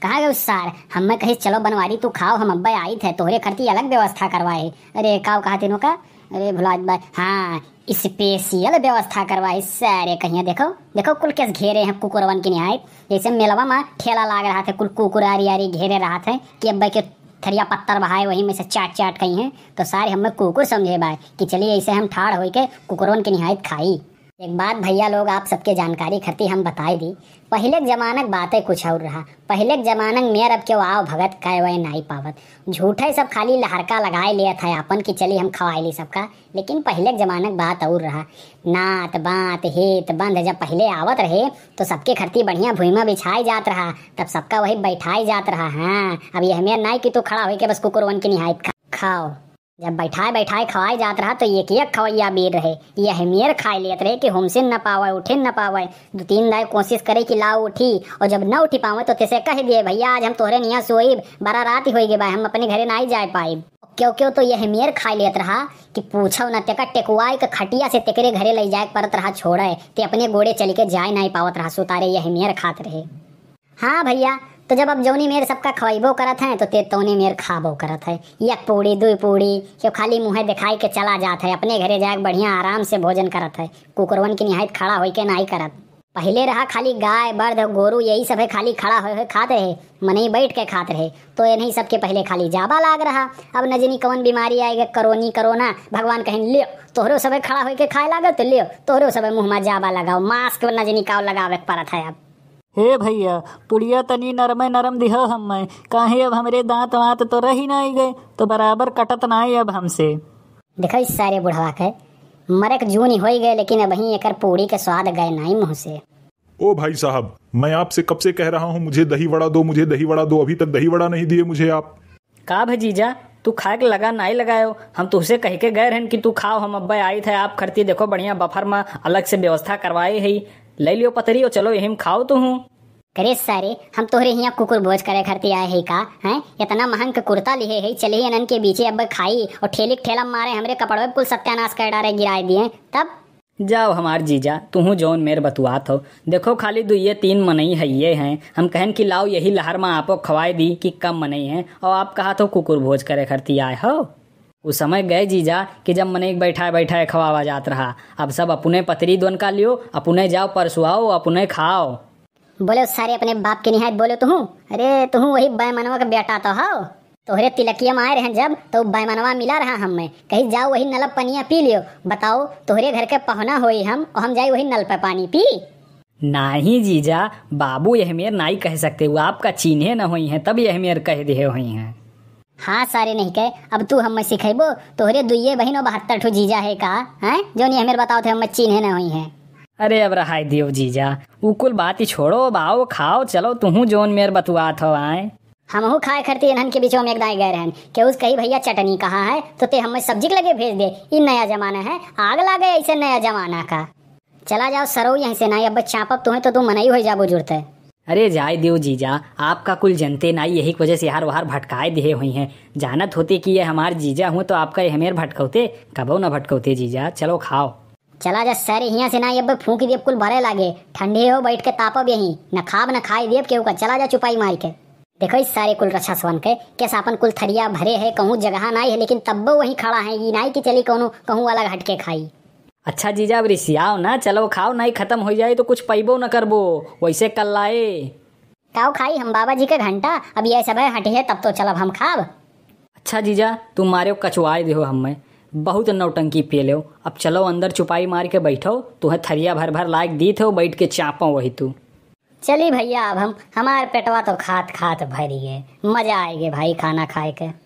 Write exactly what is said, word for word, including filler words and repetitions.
कहाँ गए सार? हम्मे कहिस चलो बनवारी तू खाओ, हम अब्बे आइत है, तोहरे खरती अलग व्यवस्था करवाए। अरे काव कहा तीनों का? अरे भुलात बा, हाँ, special व्यवस्था करवाए। सारे कहिया देखो, देखो कुल कैसे घेरे हैं कुकुरवन के निहायत। जैसे मेलवा मा ठेला लाग रहा था, कुल कुकुर आरी आरी घेरे रहा था कि अब्बे के थरिया पत्तर बहाए, वही में से चाट चाट कही हैं। तो सारे हम्मे कुकुर समझे बाय कि चलिए ऐसे हम ठाड़ होई के कुकुरवन के निहायत खाई। एक बात भैया लोग, आप सबके जानकारी खरती हम बताई दी। पहिले के जमाना के बातें कुछ और रहा। पहिले के जमाना में मेर अब केहू आव भगत कहे वह नाई पावत। झूठे सब खाली लहरका लगाए लेत है आपन कि चली हम खवाए ली सबका। लेकिन पहिले के जमाना के बात और रहा। नात, बात, हेत, बंध जब पहिले आवत रहे तो सबके खरती बढ़िया भुइमा बिछाए जात रहा, तब सबका वही बैठाए जात रहा। हाँ, अब यह मेर नाई कि तू खड़ा होई के बस कुकुरवन के निहायत खा-, खाओ। जब बैठाए बैठाए खवाए जात रहा तो एक एक खवैया बीर रहे, यह मेर खाए लेत रहे कि हमसे न पावे, उठे न पावे। दो तीन दाए कोशिश करे कि लाओ उठी, और जब न उठी पावे तो तेसे कह दिए, भैया आज हम तोहरे निया सोइब, बड़ा रात ही होई गए बा, हम अपने घरे नाई जाए पाइब। क्यों क्यों तो यह मेर खाए लेत रहा कि पूछो न, तेका टेकुआई के खटिया से तेकरे घरे ले जाए के परत रहा छोड़े, ते अपने गोड़े चल के जाए नाई पावत रहा सुतारे, यह मेर खात रहे। हाँ भैया, तो जब अब जौनी मेर सबका खवाइबो करत हैं, तो ते तौने मेर खाबो करत है। एक पूड़ी, दुई पूड़ी, क्यों खाली मुँहे दिखाई के चला जात है, अपने घरे जाके बढ़िया आराम से भोजन करत है। कुकुरवन की निहायत खड़ा होई के नाई करत। पहिले रहा खाली गाय, बर्द, गोरू, यही सब है, खाली खड़ा होए होए खात रहे, मनई बैठ के खात रहे। तो इन्हीं सबके पहिले खाली जाबा लाग रहा। अब न जनी कौन बीमारी आएगा, करोनी, कोरोना, भगवान कहिन, "लियो, तोहरो सबे खड़ा होई के खाए लागत, तो लियो, तोहरो सबे मुँह मा जाबा लगाओ, मास्क न जनी काव लगावे के परत है अब।" हे भैया, पुड़िया तनी नरमे नरम दिहो हम्मे, काहे अब हमरे दांत वांत तो रही नाई गए, तो बराबर कटत नाई अब हमसे। देखो इस सारे बुढ़वा के, मरे के जून ही होई गए, लेकिन अबहीं एकर पूड़ी के स्वाद गए नाई मुँह से। ओ भाई साहब, मैं आपसे कब से कह रहा हूँ, मुझे दही वड़ा दो, मुझे दही वड़ा दो, अभी तक दही वड़ा नहीं दिए मुझे आप। का भे जीजा, तू खाए के लगा नाई लगायो? हम तुहसे कह के गए रहन कि तू खाओ, हम अब्बे आइत है आप खरती। देखो बढ़िया बफर मा अलग से व्यवस्था करवाए है, ले लियो पतरी और चलो यही में खाओ तू हूँ। करे सारे, हम तोहरे हियाँ कुकुर भोज करे खरती आए है का? हैं? इतना महंग के कुर्ता लिहे है, चले ही इनन के बीचे अब्बे खाई और ठेली के ठेला मारे हमरे कपड़वे कुल सत्यानाश कर डारे, गिराए दिए। तब जाओ हमार जीजा, तुहूँ जौन मेर बतुआत हो। देखो खाली दुइये तीन मनई हइये हैं, हम कहन कि लाओ यही लहर मा आपो खवाए दी कि कम मनई हैं, और आप कहत हो कुकुर भोज करे खरती आए हो। उ समय गए जीजा कि जब मनई के बैठाए बैठाए खवावा जात रहा। अब सब अपने पतरी दोन का लियो, अपने जाओ परसुआओ, अपने खाओ। बोले सारे अपने बाप के निहायत बोले तुहूँ। अरे तुहूँ वही बैमनवा के बेटा तो हो। तोहरे तिलकिया में आए रहे जब, तो बैमनवा मिला रहा हमें। कही जाओ वही नल पे पनिया पी लियो। बताओ, तोहरे घर के पहुना होई हम, और हम जाई वही नल पे पानी पी? नाही जीजा, बाबू यह मेर नाई कह सकते, वो आपका चीन्हे न होई हैं, तब यह मेर कह दिए होई हैं। हाँ सारे नहीं कहे, अब तू हमें सिखेबो? तोहरे दुइये बहिन और बहत्तर ठो जीजा है का? हैं? जौन यह मेर बताओ थे हमें चीन्हे न होई हैं। अरे अब रहाई दियो जीजा, उ कुल बात ही छोड़ो, अब आओ खाओ, चलो तुहूँ जौन मेर बतुआत हो आए। हमहू खाए खरती इन्हन के बीचों में एक दाएं गए रहन। केहू से कही, "भैया चटनी कहाँ है?" तो ते हमें सब्जी के लगे भेज दे। ई नया जमाना है, आग लागे ऐसे नया जमाना का। चला जाओ सरो यहीं से, नाई अब चापब तुहें तो तू मनई हो जाबो जुड़ते। अरे जाए दियो जीजा, आपका कुल जनते नाई, यही की वजह से हार वहार भटकाए दिए हुई हैं। जानत होते कि ये हमार जीजा हुए तो आपका ये हमेर भटकौते, कबो न भटकौते जीजा। चलो खाओ। चला जा सारे हियाँ से, नाई अब फूंक देब कुल भरे लागे। ठंडे हो, बैठ के तापब यहीं, न खाब न खाए देब केहू का। चला जा चुपाई मार के। देखो इस सारे कुल रछसवन के, कैसे आपन कुल थरिया भरे है, कहूँ जगह नाई है, लेकिन तब्बो वहीं खड़ा है। ई नाई कि चली कौनो कहूँ अलग हट के खाई। अच्छा जीजा, अब रिसियाओ ना, चलो खाओ, नाई खत्म हो जाए तो कुछ पैबो न करबो, वैसे कल्लाए। काऊ खाई हम बाबा जी के घंटा, अब ये सब है हटी है तब तो चलब हम खाब। अच्छा जीजा, तुम मारे कचवाए देहो हमें, बहुत नौटंकी पेलेव। अब चलो अंदर चुपाई मार के बैठो, तुम्हें थरिया भर भर लायक दी थे, बैठ के चापो वही तू। चली भैया, अब हम, हमार पेटवा तो खात खात भरी है, मजा आएगे भाई खाना खाए के।